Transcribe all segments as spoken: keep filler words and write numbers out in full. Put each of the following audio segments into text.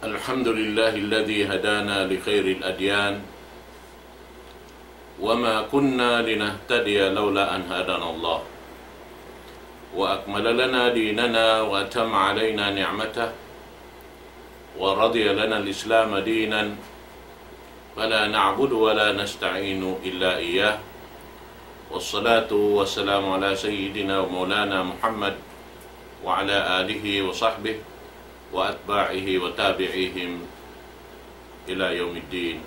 الحمد لله الذي هدانا لخير الأديان وما كنا لنهتدي لولا أن هدانا الله وأكمل لنا ديننا وأتم علينا نعمته ورضي لنا الإسلام دينا فلا نعبد ولا نستعين إلا إياه والصلاة والسلام على سيدنا ومولانا محمد وعلى آله وصحبه وأتباعه وتابعيهم إلى يوم الدين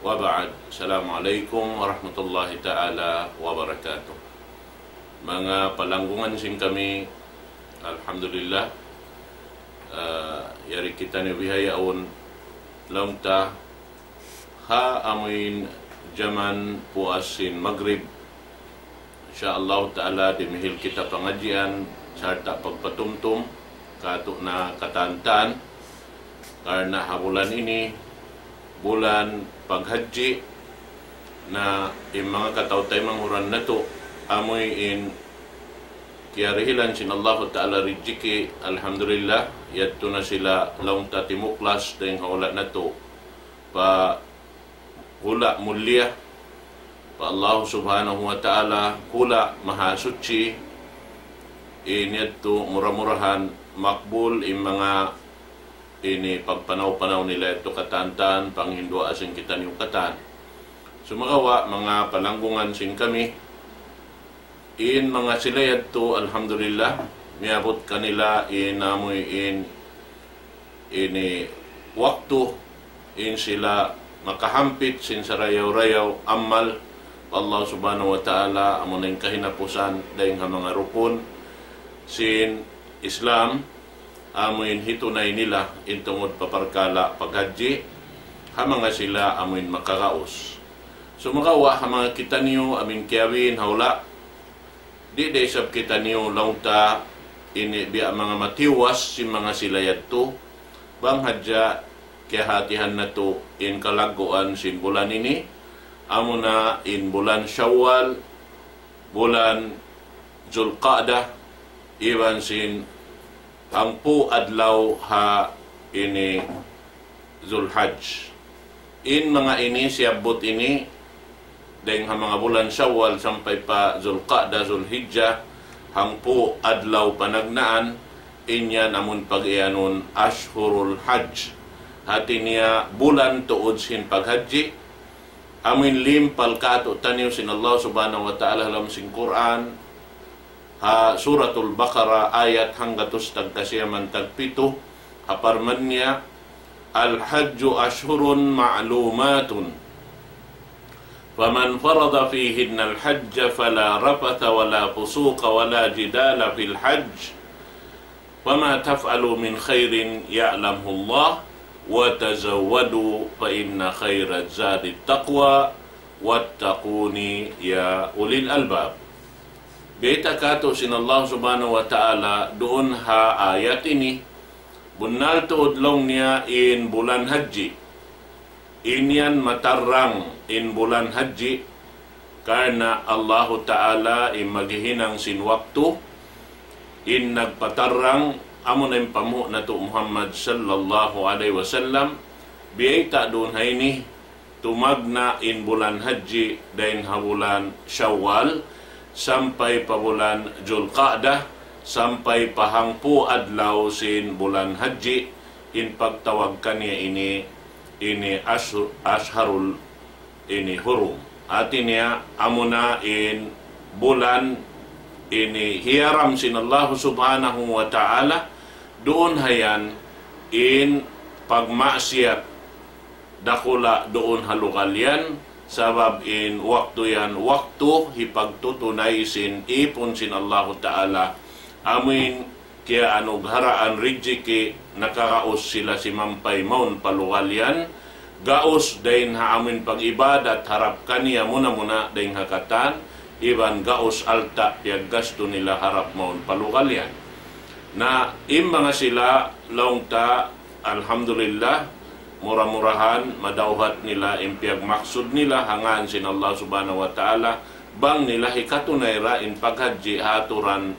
وبعد. السلام عليكم ورحمة الله تعالى وبركاته. Manga palanggungan sin kami, alhamdulillah, ah, yari kitaniyu bihaun laung ta ha amuin jaman puas sin Maghrib. Insya Allah Ta'ala, dimihil kita pangadjian sarta' pagpatumtum katu' na katantan, karna' ha bulan ini bulan paghajji. Na in manga kataw-taymanghuran natu', amuin kiyarihilan sin Allah Ta'ala rijiki, alhamdulillah, yadtu na sila laung ta timuklas dayng ha hula' natu' pa hula' mulia pa Allah Subhanahu wa Ta'ala, hula' mahasuchi. In yadtu mura-murahan makbul in manga ini pagpanaw-panaw nila yadtu katantan, panghinduwaa sin kitaniyu katan. Sumagawa', manga palanggungan sin kami, in manga sila yadtu, alhamdulillah, miyabut kanila in amuin ini waktu in sila makahampit sin sarayaw-rayaw amal pa Allah Subhanahu wa Ta'ala, amuna in kahinapusan dayng ha manga rukun sin Islam, amuin hitunay nila in tungud pa parkala' paghajji, ha manga sila amuin makagaus. Sumagawa' ha manga kitaniyu amuin kiyawin ha hula', di' da isab kitaniyu laung ta ini biya' manga matiwas sin manga sila yadtu, bang hadja kiyahatihan natu' in kalagguan sin bulan ini, amuna in bulan Shawwal, bulan Zulqa'dah, iban sin hangpu' adlaw ha ini Zulhajj. In manga ini siyabbut ini, dayng ha manga bulan Shawwal sampay pa Zulqa'dah, Zulhijjah, hangpu' adlaw panagnaan, in yan amun pag-iyanun Ashhurul Hajj. Hati niya bulan tuud sin paghajji, amuin limpal katu'taniyu sin Allah Subhanahu wa Ta'ala ha lawm sin Qur'an, ha Suratul Baqarah, ayat hanggatus tagkasiyaman tagpitu, ha parman niya, الحج أشهر معلومات فمن فرض فيهن الحج فلا رفث ولا فسوق ولا جدال في الحج وما تفعلوا من خير يعلمه الله وتزودوا فإن خير الزاد التقوى واتقون يا أولي الألباب. Bayta' katu' sin Allah Subhanahu wa Ta'ala duun ha ayat ini, bunnal tuud laung niya in bulan hajji. In yan matarrang in bulan hajji, karna' Allahu Ta'ala in maghihinang sin waktu, in nagpatarrang amuna in panghu' natu' Muhammad sallallahu alayhi wasallam, biyayta' duun ha ini, tumagna' in bulan hajji dayn ha bulan Shawwal, sampay pa bulan Zulqa'dah, sampay pa hangpu' adlaw sin bulan hajji, in pagtawag kaniya ini, ini ash-, ashharul ini hurum. Hati niya, amuna in bulan ini hiyaram sin Allah Subhanahu wa Ta'ala, duun ha yan in pagmaksiyat dakula' duun ha lugal yan, sabab in waktu yan, waktu hipagtutunay sin ipun sin Allahu Ta'ala, amuin kiyaanugaraan rijiki, nakagaus sila simampay mawn pa lugal yan, gaus dayn ha amuin pag-ibadat harap kaniya muna-muna dayn ha katan, iban gaus alta' piyaggastu nila harap mawn pa lugal yan. Na in manga sila laung ta, alhamdulillah, mura-murahan madawhat nila in piyagmaksud nila ha ngan sin Allah Subhanahu wa Ta'ala, bang nila hikatunay ra in paghajji ha aturan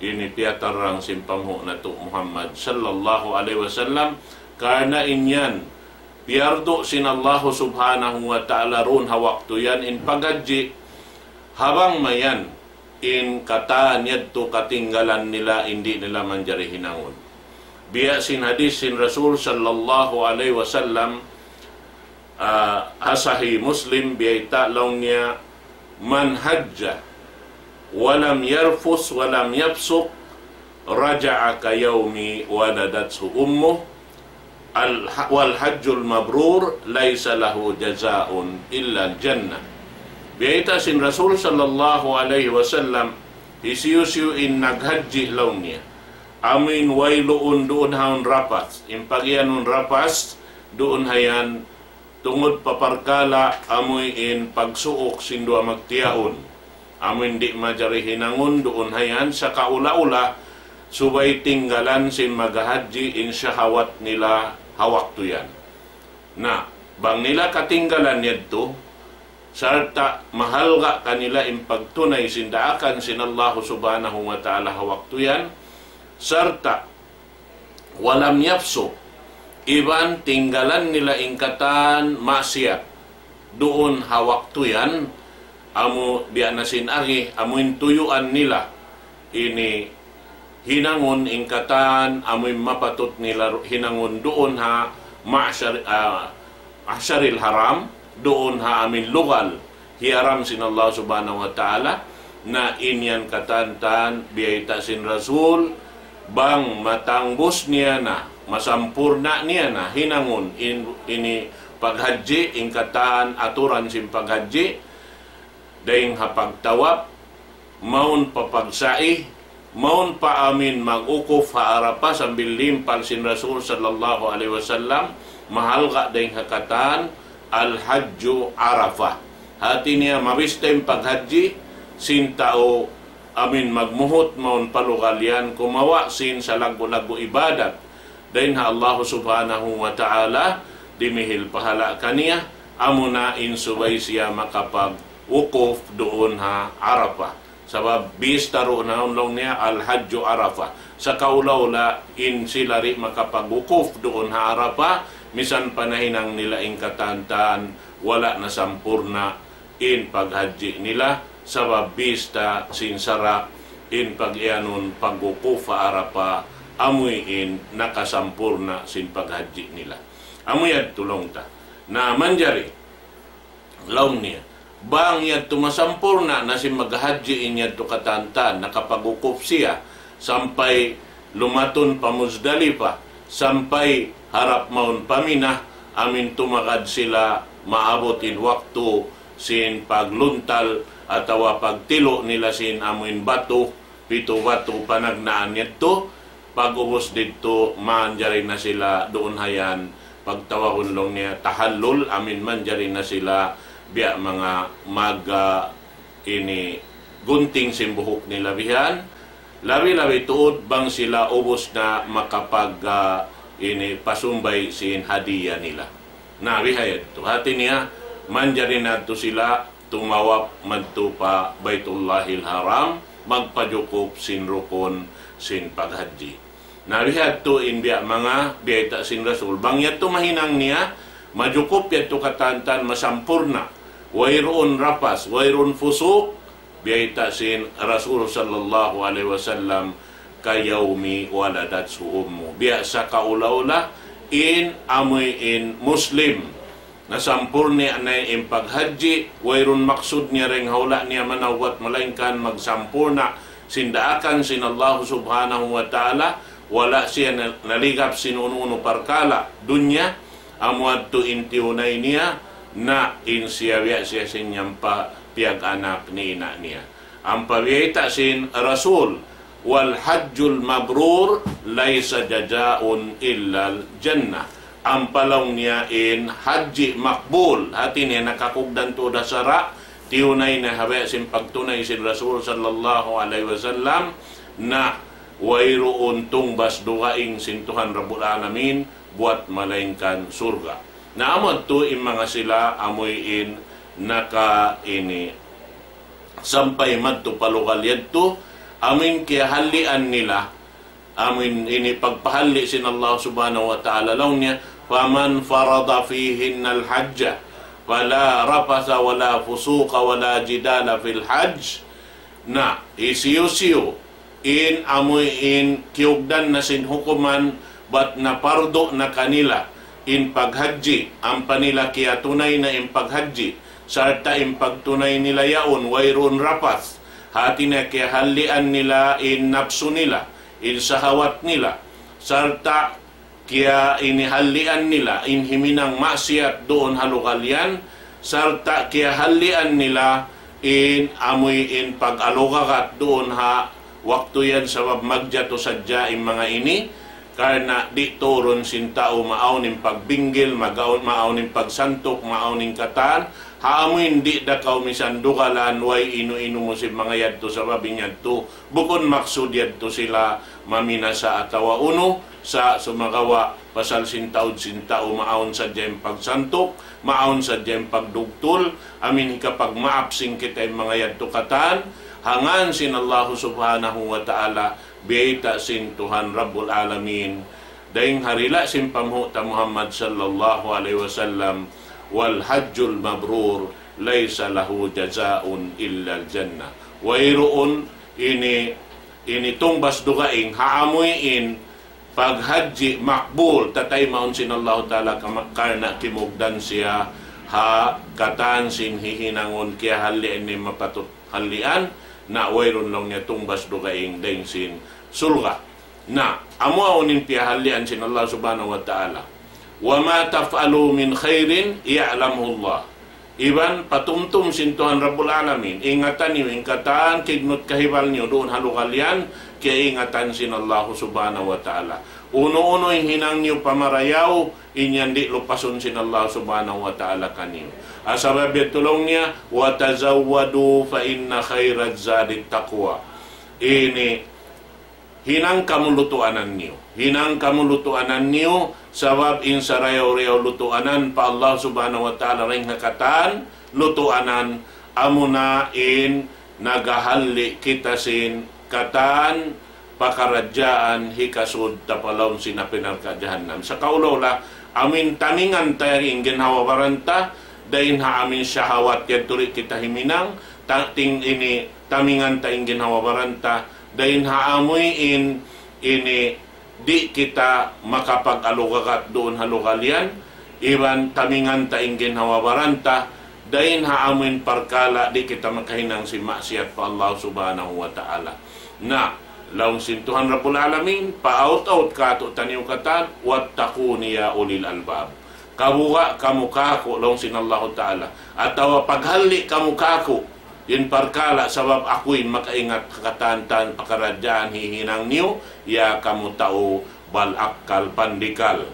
ini piyatarrang sin panghu' natu' Muhammad sallallahu alayhi wasallam, Karna' in yan, piyardu sin Allahu Subhanahu wa Ta'ala duun ha waktu yan in paghajji, ha bang mayan in katan yadtu katinggalan nila, di' nila manjari hinangun. Biya' sin hadith sin Rasul sallallahu alayhi wasallam, ah, ha Sahih Muslim, biyayta' laung niya, من حج ولم يرفث ولم يفسق رجع كيوم ولدته أمه، الح-، والحج المبرور ليس له جزاء إلا الجنة. Biyayta' sin Rasul sallallahu alayhi wasallam, hisiyu-siyu in naghajji laung niya, amuin wayruun duun haun rapath, in pagiyanun rapath, duun hayan tungud pa parkala' amuin pagsuuk sin duwa magtiyaun. Amuin di' manjari hinangun duun hayan sakaula-ula, subay tinggalan sin maghajji in shahawat nila ha waktu yan. Na, bang nila katinggalan yadtu, sarta' mahalga' kanila in pagtunay sin daakan sin Allahu Subhanahu wa Ta'ala ha waktu yan, sarta' ولم يفسق, iban tinggalan nila in katan maksiyat duun ha waktu yan, amu biya' na sin agi, amuin tuyuan nila ini hinangun in katan, amuin mapatut nila ru-, hinangun duun ha ma'shar, ah, ma'sharil haram, duun ha amuin lugal hiyaram sin Allah Subhanahu wa Ta'ala. Na in yan katantan biyayta' sin Rasul, bang matangbus niya na, masampurna' niya na hinangun in, ini paghajji, in katan aturan sin paghajji, dayn ha pagtawaf, mawn pa pagsa'i, mawn pa amuin magwukuf ha Arafah sambil limpal sin Rasul sallallahu alayhi wasallam, mahalga' dayn ha katan, الحج عرفة. Hati niya, mabista in paghajji sin tau amuin magmuhut mawn pa lugal yan, kumawa' sin salaggu'-laggu' ibadat dayn ha Allah Subhanahu wa Ta'ala, dimihil pahala' kaniya, amuna in subay siya makapagwukuf duun ha Arafah. Sabab bista duun ha laung niya الحج عرفة. Sakaula-ula in sila di' makapagwukuf duun ha Arafah, misan pa nahinang nila in katantan, wala' na sampurna' in paghajji nila, sabab bista sin sara' in pagiyanun pagwukuf ha Arafah, amuin nakasampurna' sin paghajji nila. Amu yadtu laung ta. Na manjari, laung niya, bang yadtu masampurna' na sin maghajji in yadtu katantan, nakapagwukuf siya, sampay lumatun pa Muzdalifah, sampay harap mawn pa Mina, amuin tumagad sila maabut in waktu sin pagluntal atawa pagtilu' nila sin amuin batu, pitu batu panagnaan yadtu, pag'ubus didtu manjari na sila duun hayan, pagtawagun laung niya tahallul, amuin manjari na sila biya' manga mag, ah, ini gunting sin buhuk nila bihan, labi-labi tuud bang sila ubus na makapag, ah, ini pasumbay sin hadiya nila. Na, bihayadtu. Hati niya, manjari na tu sila tumawaf madtu pa Baitullahil Haram, magpajukup sin rukun sin paghajji. Na, bihadtu in biya' manga biyayta' sin Rasul. Bang yadtu mahinang niya, majukup yadtu katantan masampurna'. Wayruun rapas, wayruun fusuk, biyayta' sin Rasul sallallahu alayhi wasallam, كيوم ولدته أمه. Biya' sakaula-ula in amuin Muslim nasampurna' niya in paghajji, wayruun maksud niya dayn ha hula' niya manawbat malaingkan magsampurna' sin daakan sin Allah Subhanahu wa Ta'ala, wala' siya na-, naligap sin unu-unu parkala' dunya, amu yadtu in tiyunay niya, na in siya biya' siya sin nyampa piyag-anak ni ina' niya. Ampa biyayta' sin Rasul, والحج المبرور ليس جزاؤه إلا الجنة. Ampa laung niya in hajji makbul, hati niya nakakugdan tuud ha sara', tiyunay na ha biya' sin pagtunay sin Rasul sallallahu alayhi wasallam, na wayruun tungbas dugaing sin Tuhan Rabbul Alamin buwat malaingkan surga'. Na amu yadtu in manga sila amuin naka ini sampay madtu pa lugal yadtu, amuin kiyahalian nila Amuin ini pagpahalli' sin Allah Subhanahu wa Ta'ala, laung niya, فمن فرض فيهن الحج فلا رفث ولا فسوق ولا جدال في الحج. Na, hisiyu-siyu in amuin kiyugdan na sin hukuman, bat na pardu na kanila in paghajji, ampa nila kiyatunay na in paghajji, sarta' in pagtunay nila yaun wayruun rapath, hati niya kiyahallian nila in napsu nila, in sahawat nila, sarta' kiya ini hallian nila in himinang maksiyat duun ha lugal yan, sarta' kiyahallian nila in amuin pag-alugagat duun ha waktu yan, sabab magjatu sadja in manga ini, karna' di' turun sin tau maawn in pagbinggil, magawn, maawn in pagsantuk, maawn in katan, ha amuin di' da kaw misan dugalan, way inu-inu mu sin manga yadtu, sabab in yadtu, bukun maksud yadtu sila maminasa atawa unu, sa' sumagawa' pasal sin taud sin tau maawn sadja in pagsantuk, maawn sadja in pagdugtul, amuin hikapagmaap sin kita in manga yadtu katan, ha ngan sin Allahu Subhanahu wa Ta'ala, biyayta' sin Tuhan Rabbul Alamin. Dayn ha dila' sin panghu' ta Muhammad sallallahu alayhi wasallam, والحج المبرور ليس له جزاء إلا الجنة. Wayruun ini, ini tungbas dugaing ha amuin paghajji makbul, tataymaun sin Allahu Ta'ala kama-, karna' kimugdan siya ha katan sin hihinangun, kiyahallian niya in mapatut hallian, na wayruun laung niya tungbas dugaing dayn sin surga'. Na, amu yaun in piyahallian sin Allah Subhanahu wa Ta'ala. وما تفعلوا من خير يعلمه الله. Iban patumtum sin Tuhan Rabbul Alamin, ingatan niyu in katan kignut kahibal niyu duun ha lugal yan, kiyaingatan sin Allah Subhanahu wa Ta'ala. Unu-unu in hinang niyu pa marayaw, in yan di' lupasun sin Allah Subhanahu wa Ta'ala kaniyu. Sabab yadtu laung niya, وتزودوا فإن خير الزاد التقوى. Ini hinang kamu lutuanan niyu. Hinang kamu lutuanan niyu, sabab in sarayaw-rayaw lutuanan pa Allah Subhanahu wa Ta'ala dayn ha katan lutuanan, amuna in nagahalli' kita sin katan pakaradjaan hikasud ta pa lawm sin api narka' jahannam. Sa' kaula-ula, amuin tamingan ta in ginhawa-baran ta, dayn ha amuin shahawat yadtu di' kita himinang, ta-, ting ini tamingan ta in ginhawa-baran ta, dayn ha amuin ini di' kita makapag-alugagat duun ha lugal yan, iban tamingan ta in ginhawa-baran ta, dayn ha amuin parkala' di' kita makahinang sin maksiyat pa Allah Subhanahu wa Ta'ala. Na, laung sin Tuhan Rabbul Alamin, paaut-aut kātu'niyu katan, واتقون يا أولي الألباب. Kabuga' kamu kāku', laung sin Allahu Ta'ala. Atawa paghalli' kamu kāku', in parkala' sabab aku in makaingat ha katan-katan pakaradjaan hihinang niyu, ya kamu tau bal akkal, pandikal.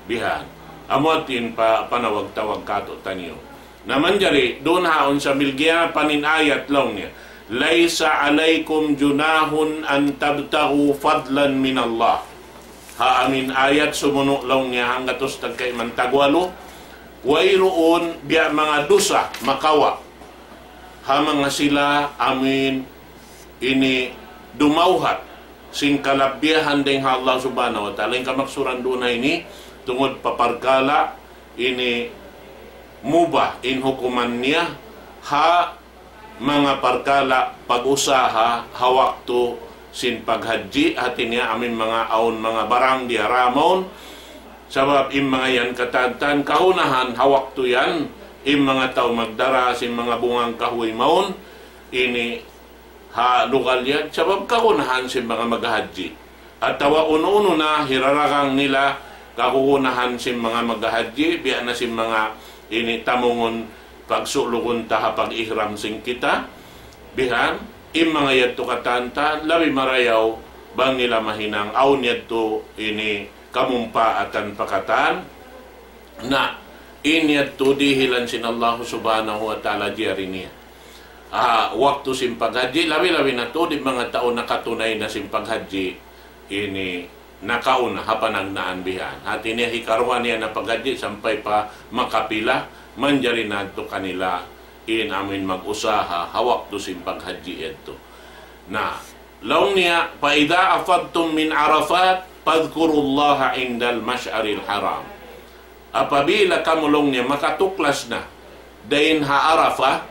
Bihan. Amu yadtu in pa-, panawag-tawag kātu'niyu. Na manjari, duun ha yaun sambil giyapan in ayat laung niya, ليس عليكم جناح أن تبتغوا فضلا من الله. Ha amuin ayat sumunu' laung niya hanggatus tagkaiman tagwalu, wayruun biya' manga dusa makawa' ha manga sila amuin ini dumawhat sin kalabbihan dayn ha Allah Subhanahu wa Ta'ala. In kamaksuran duun ha ini, tungud pa parkala' ini mubah in hukuman niya ha manga parkala' pag-usaha ha waktu sin paghajji, hati niya amuin manga awn manga barang diyara mawn, sabab in manga yan katan-katan kagunahan ha waktu yan, in manga tau magdara sin manga bungang kahuy mawn, ini ha lugal yan, sabab kagunahan sin manga maghahajji. Atawa unu-unu na hiraragang nila kagunahan sin manga maghahajji, biya' na sin manga ini tamungun pagsulugun ta ha pag-ihram sin kita. Bihan, in manga yadtu katan-katan, labi marayaw, bang nila mahinang, awn yadtu ini kamumpaatan pa katan. Na, in yadtu dihilan sin Allah Subhanahu wa Ta'ala jari niya. Ah, waktu sin paghajji, labi-labi na tuud in manga tau nakatunay na sin paghajji, ini nakauna ha panagnaan bihan. Hati niya hikaruwa niya na paghajji sampay pa makapila, manjari na yadtu kanila in amuin mag-usaha ha waktu sin paghajji yadtu. Na, Laung niya, فإذا أفضتم من عرفات فاذكروا الله عند المشعر الحرام. Apabila kamu, laung niya, makatuklas na dayn ha Arafah,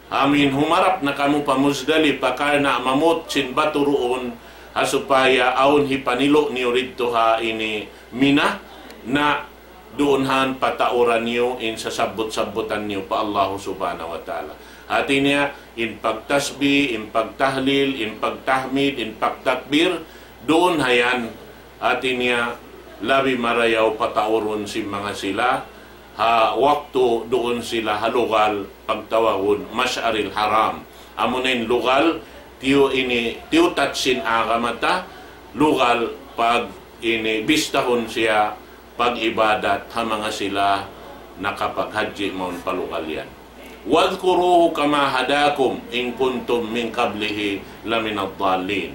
amuin humarap na kamu pa Muzdalifah karna' mamut sin batu duun, ha supaya awn hipanilu' niyu didtu ha ini Mina, na duun han patauran niyu in sasabbut-sabbutan niyu pa Allahu Subhanahu wa Ta'ala. Hati niya, in pagtasbih, in pagtahlil, in pagtahmid, in pagtakbir, duun ha yan. Hati niya, labi marayaw pataurun sin manga sila, ha waktu duun sila ha lugal pagtawagun Mash'aril Haram. Amuna in lugal, tiyu ini, tiyutat sin agama ta, lugal pag ini bistahun siya pag-ibadat ha manga sila nakapaghajji mawn pa lugal yan. واذكروه كما هداكم إن كنتم من قبله لمن الضالين.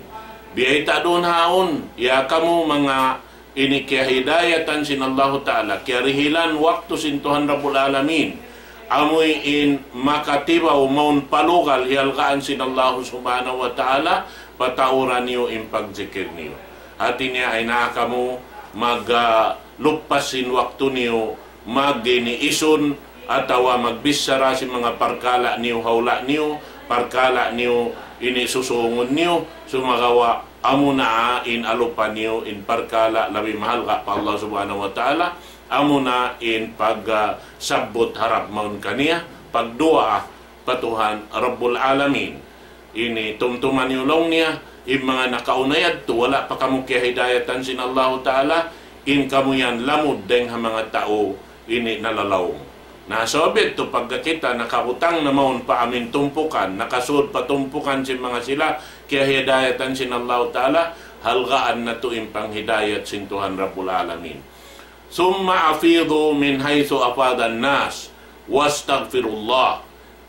Biyayta' duun haun, ya kamu manga ini kiyahidayatan sin Allahu Ta'ala, kiyarihilan waktu sin Tuhan Rabbul Alamin, amuin makatibaw mawn pa lugal hiyalgaan sin Allahu Subhanahu wa Ta'ala, patauran niyu in pagzikir niyu. Hati niya ay na kamu mag, ah, luppas sin waktu niyu, mag ini isun, atawa magbichara sin manga parkala' niyu, hawla' niyu, parkala' niyu, ini susungun niyu, sumagawa' amuna in alupa niyu, in parkala' labi mahalga' pa Allah Subhanahu wa Ta'ala, amuna in pag, ah, sabbut harap mawn kaniya, pagduwaa pa Tuhan Rabbul Alamin. Ini tumtuma niyu laung niya, in manga nakauna yadtu, wala' pa kamu kiyahidayatan sin Allahu Ta'ala, in kamu yan lamud dayng ha manga tau ini nalalaung. Na sabab yadtu pagka kita nakabutang na mawn pa amuin tumpukan, nakasud pa tumpukan sin manga sila kiyahidayatan sin Allahu Ta'ala, halgaan natu' in panghidayat sin Tuhan Rabbul Alamin. ثم أفيضوا من حيث أفاض الناس واستغفروا الله.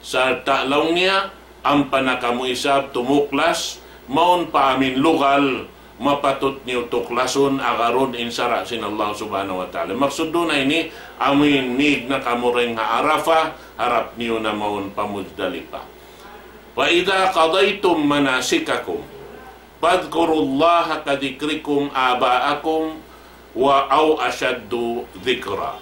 Sarta' laung niya, ampa na kamu isab tumuklas, mawn pa amuin lugal, mapatut niyu tuklasun, agarun in sara' sin Allah Subhanahu wa Ta'ala. Maksud duun na ini, amuin mīg na kamu dayng ha Arafah, harap niyu na mawn pa Muzdalifah. فإذا قضيتم مناسككم فاذكروا الله كذكركم آباءكم و-، أو أشد ذكرا.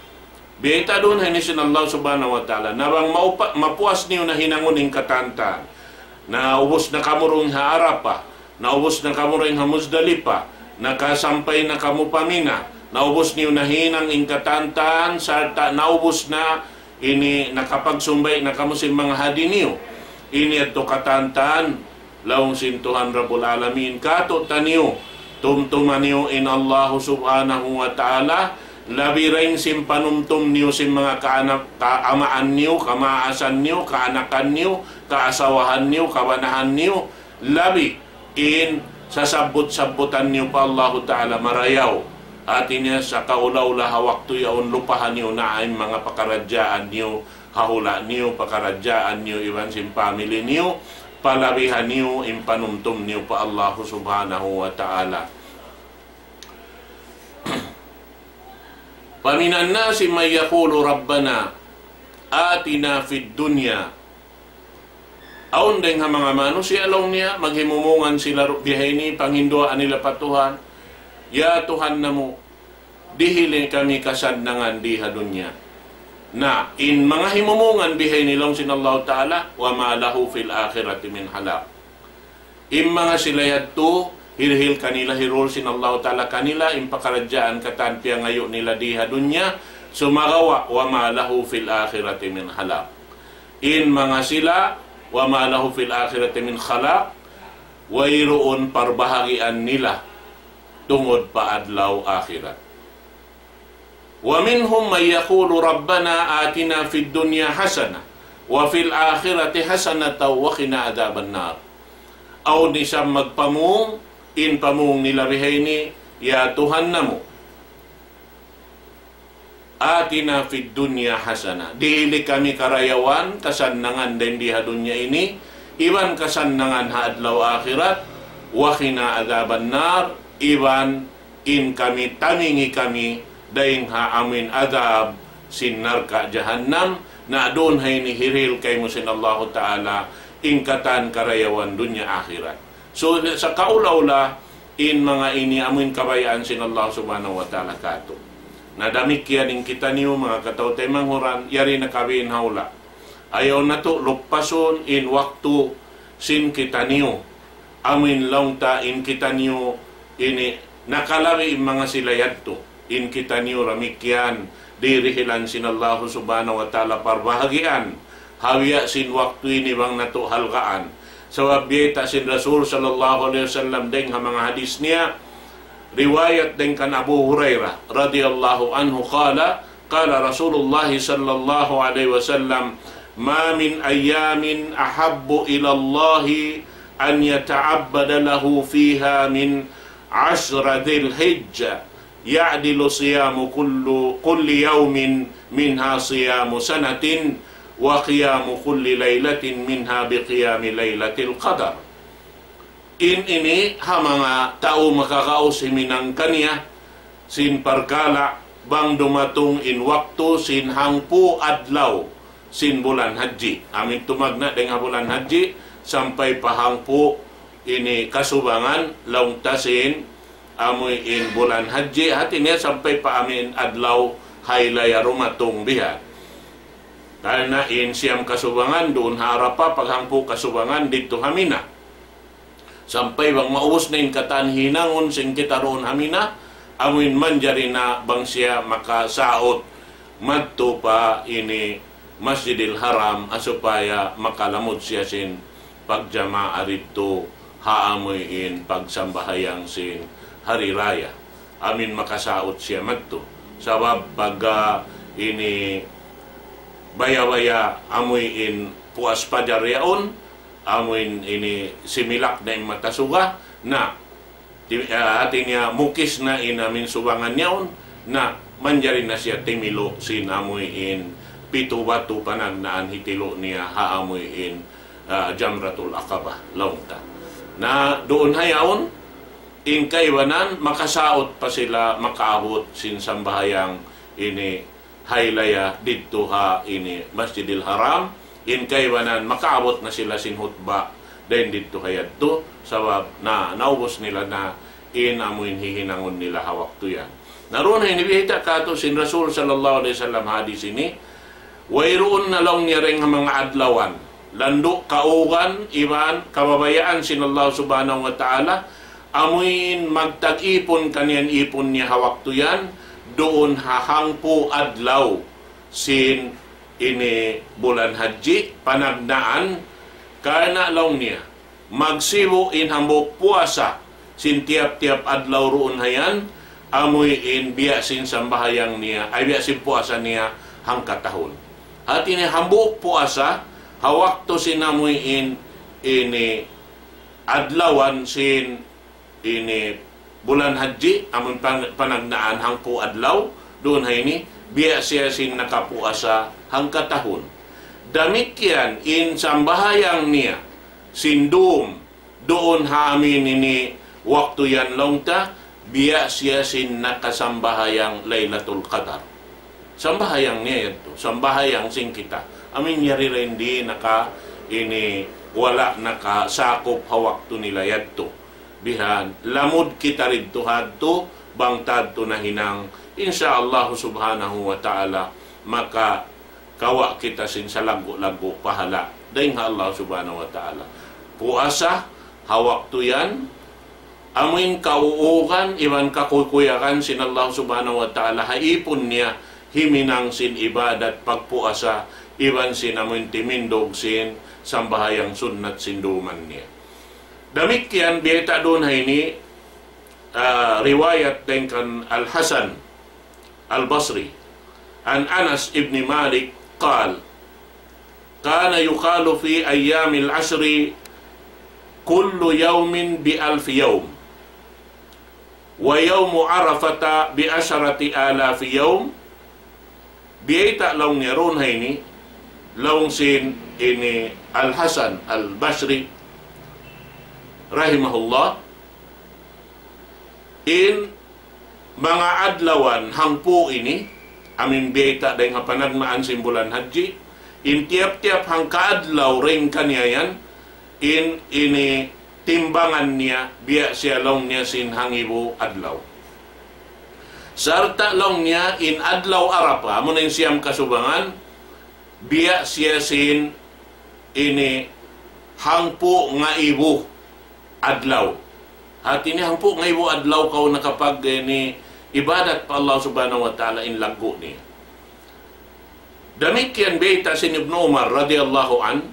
Biyayta' duun ha ini sin Allah Subhanahu wa Ta'ala. Na bang maupa-, mapuas niyu na hinangun in katantan. Naubus na kamu duun ha Arafah. Naubus na kamu duun ha Muzdalifah. Nakasampay na kamu pa Mina. Naubus niyu na hinang in katantan, sarta' naubus na ini nakapagsumbay' na kamu sin manga hadi niyu. Ini yadtu katantan, laung sin Tuhan Rabbul Alamin, kātu'niyu, tumtuma niyu in Allahu Subhanahu wa Ta'ala, labi dayng sin panumtum niyu sin manga kaanak, kaamaan niyu, kamaasan niyu, kaanakan niyu, kaasawahan niyu, kabanahan niyu, labi in sasabbut-sabbutan niyu pa Allahu Ta'ala marayaw. Hati niya sakaula-ula ha waktu yaun lupahan niyu na in manga pakaradjaan niyu, ha hula' niyu, pakaradjaan niyu, iban sin family niyu, palabihan niyu in panumtum niyu pa Allahu Subhanahu wa Ta'ala. فمن الناس من يقول ربنا آتنا في الدنيا. Awn dayng ha manga manusiya' laung niya, maghimumungan sila ru-, bihaini, panghinduwaa nila pa Tuhan, "Ya Tuhan namu', dihili kami kasannangan di ha dunya." Na, in manga himumungan bihaini laung sin Allahu Ta'ala, وما له في الآخرة من خلاق. In manga sila yadtu, hirihil kanila, hirihil sin Allahu Ta'ala kanila, in pakaradjaan katan piyangayu' nila di ha dunya, sumagawa', وما له في الآخرة من خلاق. In manga sila, وما له في الآخرة من خلاق, wayruun parbahagian nila tungud pa adlaw akhirat. ومنهم من يقول ربنا آتنا في الدنيا حسنة وفي الآخرة حسنة وقنا عذاب النار. Awn isab magpamung, in pamung nila bihaini, "Ya Tuhan namu', آتنا في الدنيا حسنة." Dihili kami karayawan, kasannangan dayn di ha dunya ini, iban kasannangan ha adlaw akhirat, وقنا عذاب النار, iban in kami, tamingi kami, dayn ha amuin adab sin narka' jahannam, na duun ha ini hirihil kaymu sin Allahu Ta'ala, in katan karayawan dunya akhirat. So, sa kaula-ula, in manga ini amuin kabayaan sin Allah Subhanahu wa Ta'ala katu'. Na damikkiyan in kitaniyu, manga kataw-taymanghuran, yari na kabin haula. Ayaw natu' luppasun in waktu sin kitaniyu. Amuin laung ta in kitaniyu ini nakalabi in manga sila yadtu. In kitaniyu damikkiyan, dirihilan sin Allah Subhanahu wa Ta'ala parbahagian. Ha biya' sin waktu ini bang natu' halgaan. Sabab biyayta' sin Rasul sallallahu alayhi wasallam dayng ha manga hadis niya, riwayat dayng kan Abu Hurairah radiyallahu anhu qala, قال رسول الله صلى الله عليه وسلم: ما من أيام أحب إلى الله أن يتعبد له فيها من عشر ذي الحجة يعدل صيام كل، كل يوم منها صيام سنة وقيام كل ليلة منها بقيام ليلة القدر. In ini ha manga tau makakaus himinang kaniya sin parkala' bang dumatung in waktu sin hangpu' adlaw sin bulan Hadji. Amuin tumagna' dayng ha bulan Hadji sampay pa hangpu' ini kasubangan laung ta sin amuin bulan Hadji, hati niya sampay pa amuin adlaw hailaya dumatung bihan. Karna' in siyam kasubangan duun ha Arapa, paghangpu' kasubangan didtu ha Mina. Sampay bang maubus na in katan hinangun sin kita duun ha Mina, amuin manjari na bang siya makasaut madtu pa ini Masjidil Haram, ha supaya makalamud siya sin pagjamaa didtu ha amuin pagsambahayang sin hari raya. Amuin makasaut siya madtu. Sabab pagga ini baya-baya amuin puas pajar yaun, amuin ini similak na in mata suga, na, ti-, ah, hati niya mukis na in amuin subangan yaun, na manjari na siya timilu' sin amuin pitu batu panagnaan hitilu' niya ha amuin, ah, Jamratul Aqabah, laung ta. Na duun ha yaun, in kaibanan, makasaut pa sila makaabut sin sambahayang ini hailaya didtu ha ini Masjidil Haram, in kaibanan makaabut na sila sin hutba dayn didtu ha yadtu, sabab na naubus nila na in amuin hihinangun nila ha waktu yan. Na duun ha ini biyayta' katu' sin Rasul sallallahu alayhi wasallam hadis ini, wayruun na laung niya dayng ha manga adlawan, landu' kaugan iban kababayaan sin Allah Subhanahu wa Ta'ala, amuin magtag-ipun kaniya in ipun niya ha waktu yan, duun ha hangpu' adlaw sin ini bulan Hadji, panagnaan, karna' laung niya, magsibu' in hambuuk puasa sin tiyap-tiyap adlaw duun ha yan, amuin biya' sin sambahayang niya, ay biya' sin puasa niya hangkatahun. Hati niya hambuuk puasa, ha waktu sin amuin ini adlawan sin ini bulan Hadji, amun pan-, panagnaan hangpu' adlaw, duun ha ini, biya' siya sin nakapuasa hangkatahun. Damikkiyan in sambahayang niya, sin dum, duun ha amuin ini waktu yan laung ta, biya' siya sin nakasambahayang Laylatul Qadar. Sambahayang niya yadtu, sambahayang sin kita. Amuin yari ra in di' naka ini wala' nakasakup ha waktu nila yadtu. Bihan, lamud kita didtu hadtu, bang tadtu nahinang, insya Allah Subhanahu wa Ta'ala, makakawa' kita sin salaggu'-laggu' pahala' dayn ha Allah Subhanahu wa Ta'ala. Puasa ha waktu yan, amuin kauugan iban kakukuyagan sin Allah Subhanahu wa Ta'ala ha ipun niya, himinang sin ibadat pagpuasa, iban sin amuin timindug sin sambahayang sunnat sin duman niya. Damikkiyan biyayta' duun ha ini, ah, riwayat dayn kan Al-Hasan Al-Basri, عن أنس بن مالك قال: كان يقال في أيام العشر كل يوم بألف يوم، ويوم عرفة بعشرة آلاف يوم. Biyayta' laung niya duun ha ini, laung sin ini Al-Hasan Al-Basri, rahimahullah, in manga adlawan hangpu' ini, amuin biyayta' dayn ha panagnaan sin bulan Hadji, in tiyap-tiyap hangka adlaw dayn kaniya yan, in ini timbangan niya, biya' siya laung niya sin hangibu adlaw. Sarta' laung niya in adlaw Arafah, amu na in siyam kasubangan, biya' siya sin ini hangpu' ngaibu adlaw. Hati niya hangpu' ngaibu adlaw kaw nakapag ini ibadat pa Allah Subhanahu wa Ta'ala in laggu' niya. Damikkiyan bayta' sin Ibnu Umar radiyallahu an-,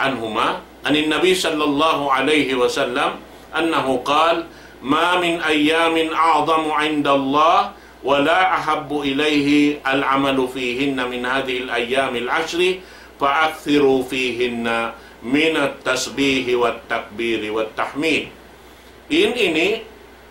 anhuma, عن النبي صلى الله عليه وسلم أنه قال: ما من أيام أعظم عند الله ولا أحب إليه العمل فيهن من هذه الأيام العشر فأكثروا فيهن من التسبيح والتكبير والتحميد. In ini,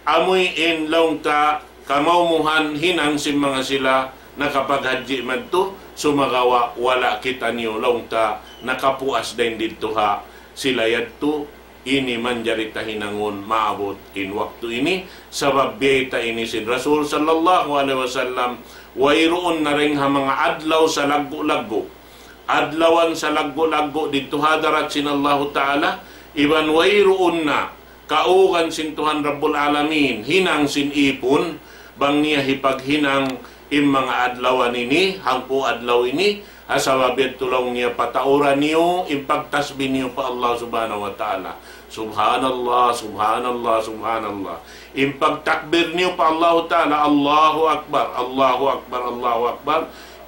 amuin laung ta kamaumuhan hinang sin manga sila nakapaghajji madtu, sumagawa' wala' kitaniyu laung ta nakapuas dayn didtu ha sila yadtu, ini manjari ta hinangun maabut in waktu ini, sabab biyayta' ini sin Rasul sallallahu alayhi wasallam, wayruun na dayn ha manga adlaw salaggu'-laggu'. Adlawan salaggu'-laggu' didtu ha hadarat sin Allahu Ta'ala, iban wayruun na kaugan sin Tuhan Rabbul Alamin, hinang sin ipun, bang niya hipaghinang in manga adlawan ini, hangpu' adlaw ini, ha sabab yadtu laung niya patauran niyu, in pagtasbih niyu pa Allah Subhanahu wa Ta'ala. Subhanallah, subhanallah, subhanallah. In pagtakbir niyu pa Allahu Ta'ala, Allahu Akbar, Allahu Akbar, Allahu Akbar.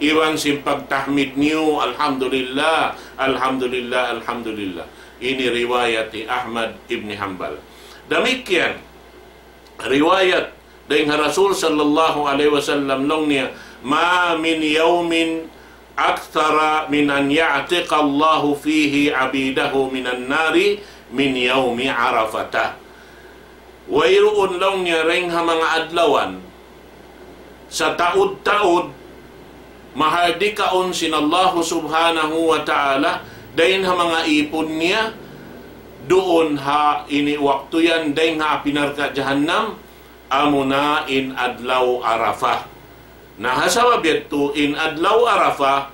Iban sin pagtahmid niyu, Alhamdulillah, Alhamdulillah, Alhamdulillah. Ini riwayat hi Ahmad ibn Hanbal. Damikkiyan, riwayat dayn ha Rasul sallallahu alayhi wasallam laung niya, ما من يوم أكثر من أن يعتق الله فيه عبيده من النار من يوم عرفة. Wayruun laung niya dayn ha manga adlawan, sataud-taud, mahardikaun sin Allahu Subhanahu wa Ta'ala, dayn ha manga ipun niya, duun ha ini waktu yan, dayn ha api narka' jahannam, amuna in adlaw Arafah. Na ha sabab yadtu in adlaw Arafah,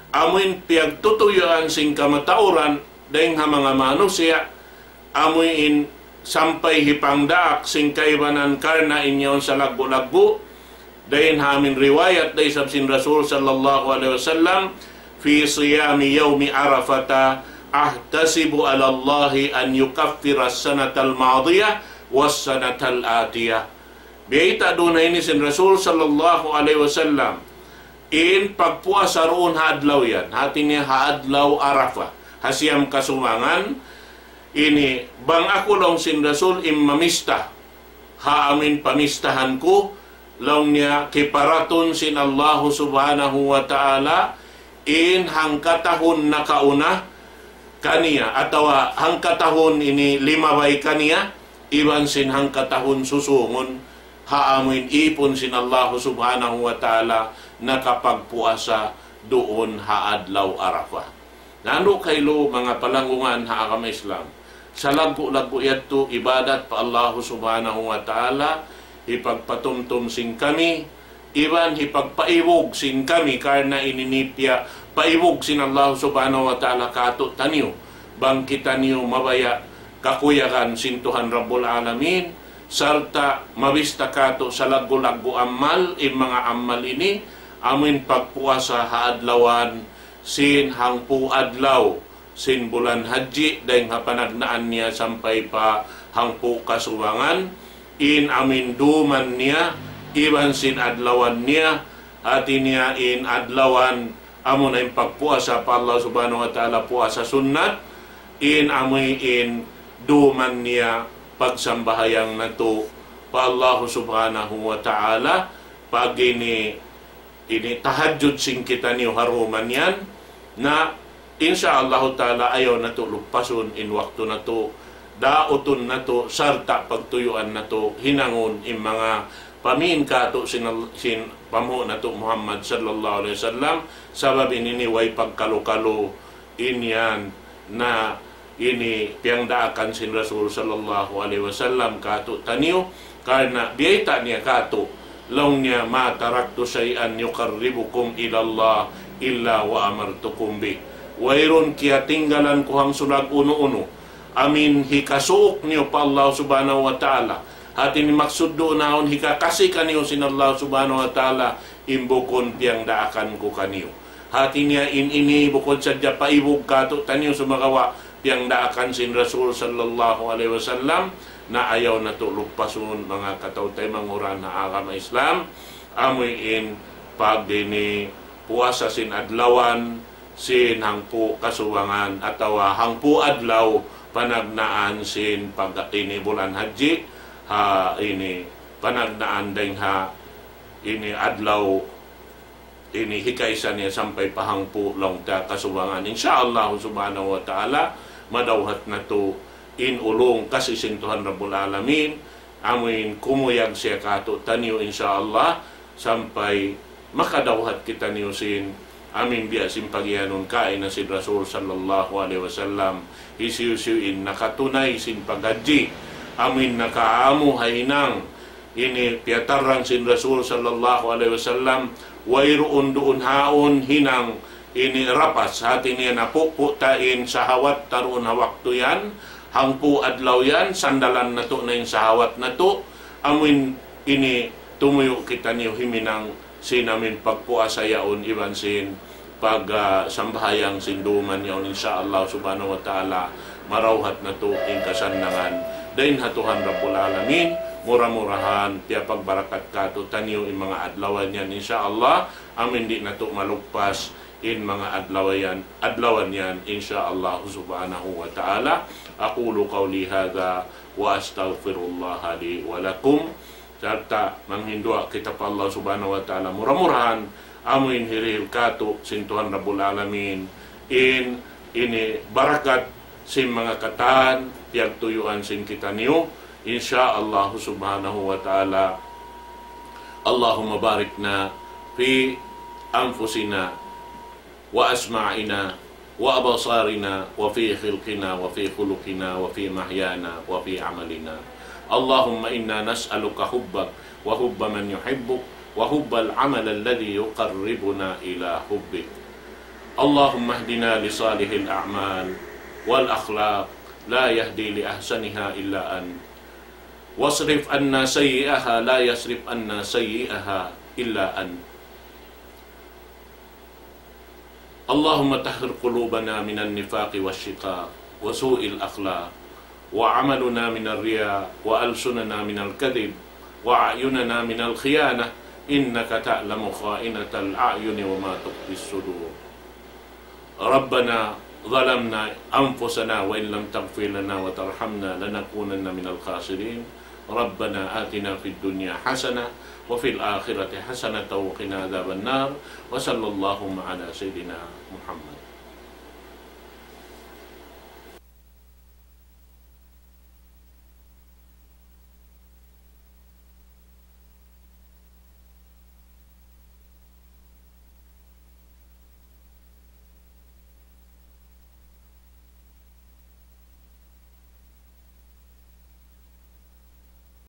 amuin piyagtutuyuan sin kamatauran dayn ha manga manusiya', amuin sampay hipangdaak sin kaibanan karna' in yaun salaggu'-laggu', dayn ha amuin riwayat da isab sin Rasul sallallahu alayhi wasallam, في صيام يوم عرفة أحتسب على الله أن يكفر السنة الماضية والسنة الآتية. Biyayta' duun ha ini sin Rasul sallallahu alayhi wasallam, in pagpuasa duun ha adlaw yan, hati niya ha adlaw Arafah, ha siyam kasubangan, ini, bang aku laung sin Rasul in mamista, ha amuin pamistahan ku, laung niya kiparatun sin Allahu Subhanahu wa Ta'ala, in hangkatahun nakauna kaniya, atawa hangkatahun ini limabay kaniya, iban sin hangkatahun susungun, ha amuin ipun sin Allahu Subhanahu wa Ta'ala nakapagpuasa duun ha adlaw Arafah. Na unu kailu manga palanggungan ha agama Islam. Salaggu'-laggu' yadtu ibadat pa Allahu Subhanahu wa Ta'ala, hipagpatumtum sin kami, iban hipagpaibug sin kami, karna' ini niya paibug sin Allahu Subhanahu wa Ta'ala kātu'niyu. Bang kitaniyu mabaya' kakuyagan sin Tuhan Rabbul Alamin, sarta' mabista kātu' salaggu'-laggu' amal, in manga amal ini, amuin pagpuasa ha adlawan, sin hangpu' adlaw sin bulan Hajji, dayn ha panagnaan niya sampay pa hangpu' kasubangan, in amuin duman niya, iban sin adlawan niya, hati niya in adlawan, amuna in pagpuasa pa Allah Subhanahu wa Ta'ala, puasa sunnat, in amuin duman niya pagsambahayang natu' pa Allah Subhanahu wa Ta'ala, pag ini ini tahajjud sin kitaniyu ha dum yan, na insya Allahu Ta'ala ayaw natu' lupasun in waktu natu', dautun natu', sarta' pagtuyuan natu', hinangun in manga pamin kātu' sin, sin panghu' natu' Muhammad sallallahu alayhi wasallam, sabab ini way pagkalu-kalu, in yan na ini piyangdaakan sin Rasul sallallahu alayhi wasallam kātu'niyu, karna' biyayta' niya kātu', laung niya, ما تركت شيئا يقربكم إلى الله إلا وأمرتكم به. Wayruun kiyatinggalan ku hangsulag unu-unu, amuin hikasuuk niyu pa Allah Subhanahu wa Ta'ala. Hati niya maksud duun awn hikakasi kaniyu sin Allah Subhanahu wa Ta'ala, in bukun piyangdaakan ku kaniyu. Hati niya in ini bukun sadja paibug kātu'niyu sumagawa' piyangdaakan sin Rasul sallallahu alayhi wasallam, na ayaw natu' luppasun manga kataw-taymanghuran ha agama Islam, amuin pag ini puasa sin adlawan, sin hangpu' kasubangan atawa hangpu' adlaw panagnaan sin pag ini bulan Hajji, ha ini panagnaan dayng ha ini adlaw ini hikaisa niya sampay pa hangpu' laung ta kasubangan. Insya Allah Subhanahu wa Ta'ala, madawhat natu' in ulung kasi sin Tuhan Rabbul Alamin, amuin kumuyag siya kātu'niyu, insya Allah, sampay makadawhat kitaniyu sin amuin biya' sin pagiyanun kaina sin Rasul sallallahu alayhi wasallam, hisiyu-siyu in nakatunay sin paghajji, amuin nakaamu ha hinang ini piyatarrang sin Rasul sallallahu alayhi wasallam, wayruun duun haun hinang ini rapas, hati niya napupu' ta in sahawat ta duun ha waktu yan, hangpu' adlaw yan, sandalan natu' na in sahawat natu', amuin ini tumuyu' kitaniyu huminang sin amuin pagpuasa yaun iban sin pag, ah, sambahayang sin duman yaun, insya Allah Subhanahu wa Ta'ala, madawhat natu' in kasannangan dayn ha Tuhan Rabbul Alamin. Mura-murahan piyapagbarakat kātu'niyu in manga adlawan yan, insya Allah, amuin di' natu' maluppas in manga adlawan yan, adlawan yan, insya Allah Subhanahu wa Ta'ala. أقول قولي هذا وأستغفر الله لي ولكم. Sarta' manghindu' kita pa Allah Subhanahu wa Ta'ala, mura-murahan amuin hirihil kātu' sin Tuhan Rabbul Alamin in ini barakat sin manga katan piyagtuyuan sin kitaniyu, insya Allah Subhanahu wa Ta'ala. اللهم بارك لنا في أنفسنا وأسماعنا وأبصارنا وفي خلقنا وفي خلقنا وفي محيانا وفي عملنا. اللهم إنا نسألك حبك وحب من يحبك وحب العمل الذي يقربنا إلى حبك. اللهم اهدنا لصالح الأعمال والأخلاق، لا يهدي لأحسنها إلا أنت. واصرف عنا سيئها، لا يصرف عنا سيئها إلا أنت. اللهم طهر قلوبنا من النفاق والشقاق وسوء الأخلاق، وأعمالنا من الرياء، وألسننا من الكذب، وأعيننا من الخيانة، إنك تعلم خائنة الأعين وما تخفي الصدور. ربنا ظلمنا أنفسنا وإن لم تغفر لنا وترحمنا لنكونن من الخاسرين. ربنا آتنا في الدنيا حسنة وفي الآخرة حسنة وقنا عذاب النار. وصلى اللهم على سيدنا محمد.